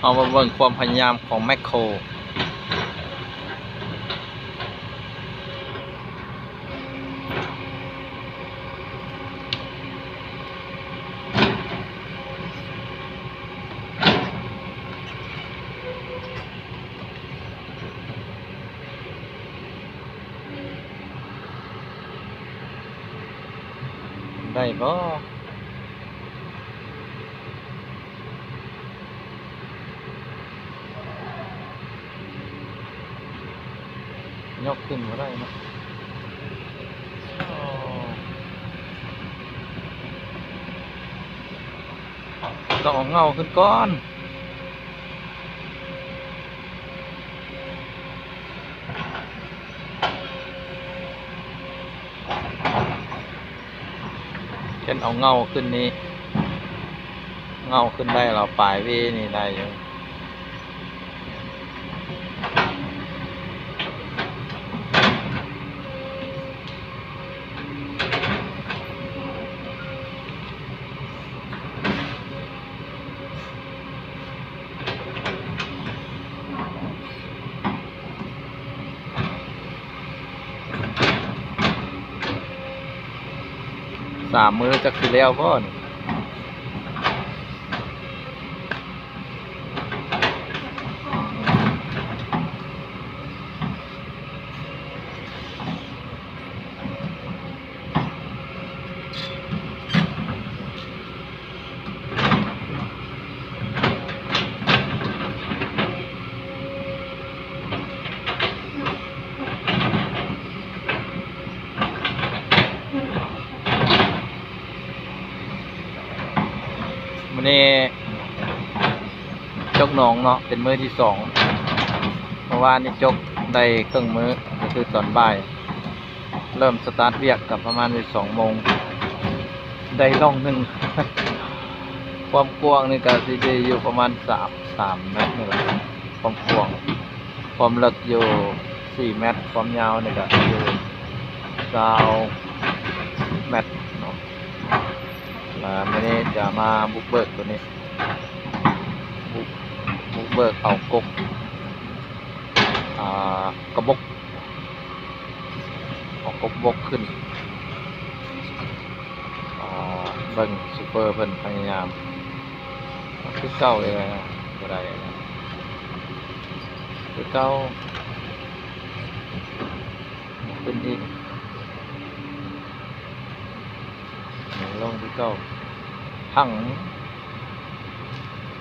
ເຮົາມາເບິ່ງຄວາມພະຍາຍາມຂອງແມັກໂຄ. ໄດ້ບໍ່? ຍົກຂຶ້ນບໍ່ໄດ້ເນາະ. ຕ້ອງເອົາເຫງົ້າຂຶ້ນກ່ອນ. ຄັນເອົາເຫງົ້າຂຶ້ນນີ້ ເຫງົ້າຂຶ້ນໄດ້ແລ້ວ ປາຍເວນີ້ໄດ້ຢູ່. ສາມມື້ຈັກຊິແລ້ວບໍ່ນີ້? ມື້ນີ້ຈົກໜອງເນາະ ເປັນມື້ທີສອງ. ເມື່ອວານນີ້ຈົກໄດ້ເຄິ່ງມື້ ກໍຄືຕອນບ່າຍ ເລີ່ມສະຕາດວຽກກໍປະມານສິບສອງໂມງ ໄດ້ຮ່ອງໜຶ່ງ. ຄວາມກວ້າງນີ້ກໍຊິໄດ້ຢູ່ປະມານສາມ ສາມແມັດນີ້ແຫຼະ ຄວາມກວ້າງ. ຄວາມເລິກຢູ່ສີ່ແມັດ, ຄວາມຍາວນີ້ກໍຢູ່ຊາວແມັດເນາະ. ແລ້ວມື້ນີ້ຈະມາບຸກເບີກຕົວນີ້ ບຸກ ບຸກເບີກເອົາກົກ ອ່າ ກະບົກ ເອົາກົກບົກຂຶ້ນ ອ່າ ເບິ່ງຊູເປີເພິ່ນພະຍາຍາມ ຄືເກົ່າເລີຍ ບໍ່ໄດ້ ຄືເກົ່າ ຂຶ້ນອີກ ລົງຄືເກົ່າ ພັງ.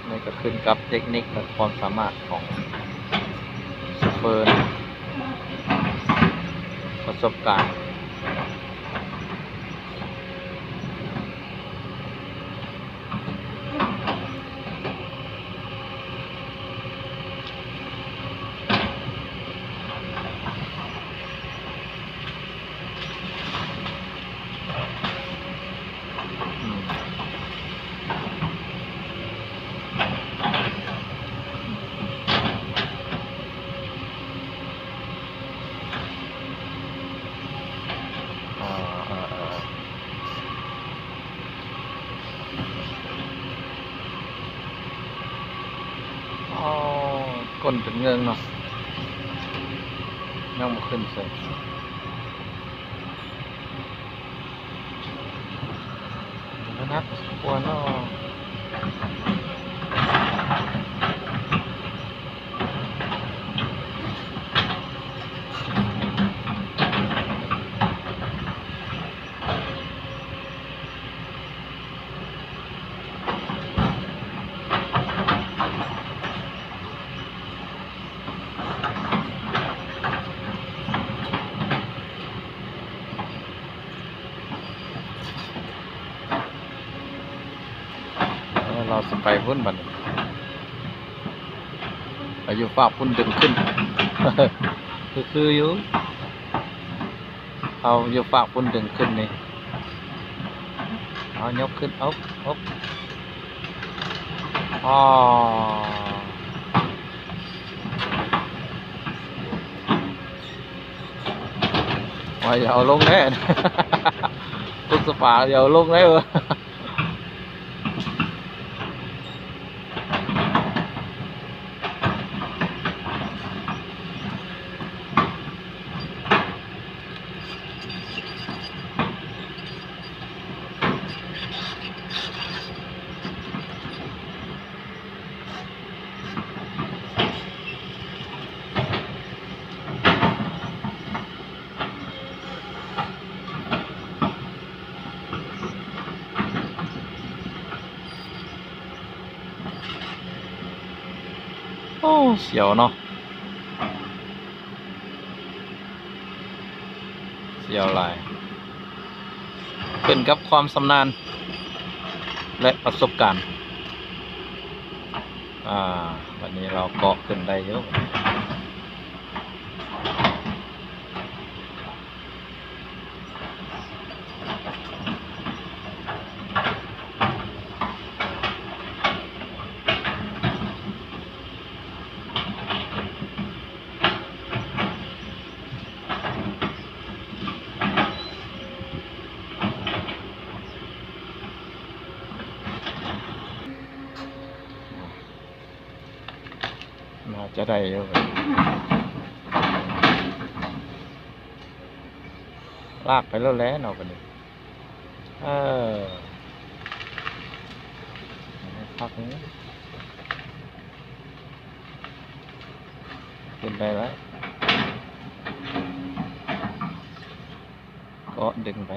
ນີ້ກໍຂຶ້ນກັບເຕັກນິກ ແລະ ຄວາມສາມາດຂອງໂຊເຟີ ປະສົບການ. ອໍ ກົ້ນເປັນເງິງເນາະ ຍັງບໍ່ຂຶ້ນໃສ່. ໜັກກວ່າເນາະ. ເອີ ລາວຊິໄປພຸ້ນບັດນີ້ ໄປຢູ່ຟາກພຸ້ນດຶງຂຶ້ນ ຄື ຄືຢູ່. ເອົາຢູ່ຟາກພຸ້ນດຶງຂຶ້ນນີ້ ເອົາຍົກຂຶ້ນ ອົບ ອົບ ອໍ ວ່າຢ່າເອົາລົງແດ່ ປຸດສະປາ ຢ່າເອົາລົງແດ່. ໂອ້ ສຽວເນາະ ສຽວຫຼາຍ ຂຶ້ນກັບຄວາມຊຳນານ ແລະ ປະສົບການ. ອ່າ ບັດນີ້ລາວເກາະຂຶ້ນໄດ້ຢູ່. ໜ້າຈະໄດ້ຢູ່ ລາກໄປໂລດແຫຼະເນາະ ບັດນີ້. ເອີ ພັກນີ້ ຂຶ້ນໄດ້ແລ້ວ ເກາະດຶງໄປ.